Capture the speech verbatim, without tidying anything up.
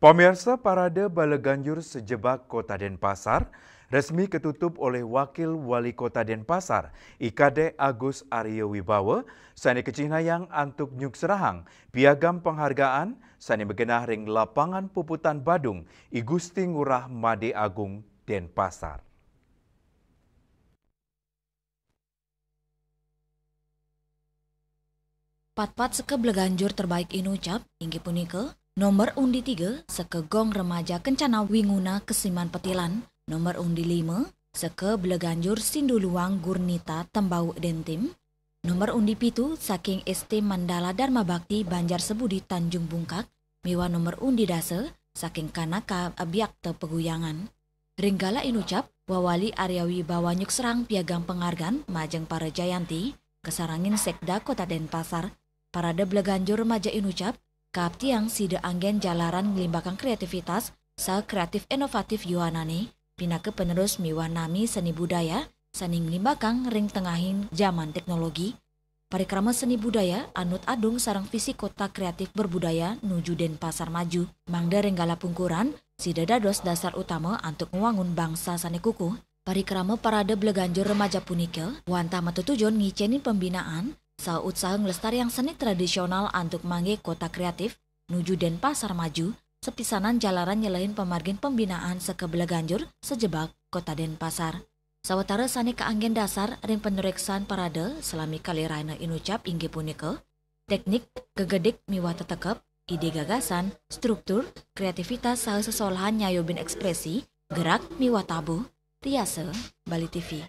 Pemirsa, Parade Balaganjur Sejebak Kota Denpasar resmi ketutup oleh Wakil Wali Kota Denpasar, I Kadek Agus Aryo Wibawa, sane kecihnayang antuk nyukserahang piagam penghargaan sane magenah ring Lapangan Puputan Badung, I Gusti Ngurah Made Agung, Denpasar. Patpat seka belaganjur terbaik inucap inggih punika, nomor undi tiga seka Gong Remaja Kencana Winguna Kesiman Petilan, nomor undi lima seka belaganjur Sindu Luang Gurnita Tembau Dentim, nomor undi pitu saking S T Mandala Dharma Bakti Banjar Sebudi Tanjung Bungkak, miwah nomor undi dasa saking Kanaka Abyakta Peguyangan. Ring gala inucap, Wawali Arya Wibawa nyukserahang piagam penghargaan majeng para jayanti, kasarengin Sekda Kota Denpasar. Parade belaganjur remaja inucap kaaptiang sida anggen jalaran nglimbakang kreativitas saha kreatif inovatif yowanane, pinaka penerus miwah nami seni budaya sane nglimbakang ring tengahing jaman teknologi. Parikrama seni budaya anut adung sareng visi Kota Kreatif Berbudaya nuju Denpasar Maju, mangda ring gala pungkuran sida dados dasar utama antuk ngwangun bangsa sane kukuh. Parikrama Parade Belaganjur Remaja punika wantah matetujon ngicenin pembinaan saha utsaha nglestariang seni tradisional antuk manggihin Kota Kreatif nuju Denpasar Maju, sapisanan jalaran nyelehin pamargin pembinaan seka belaganjur sejebak Kota Denpasar. Sawatara sane kaanggen dasar ring panureksan parade salami kalih rahina inucap inggih punika, teknik, gegedik miwah tetekep, ide gagasan, struktur, kreativitas saha sesolahan nyayubin ekspresi, gerak miwah tabuh, riasa, Bali T V.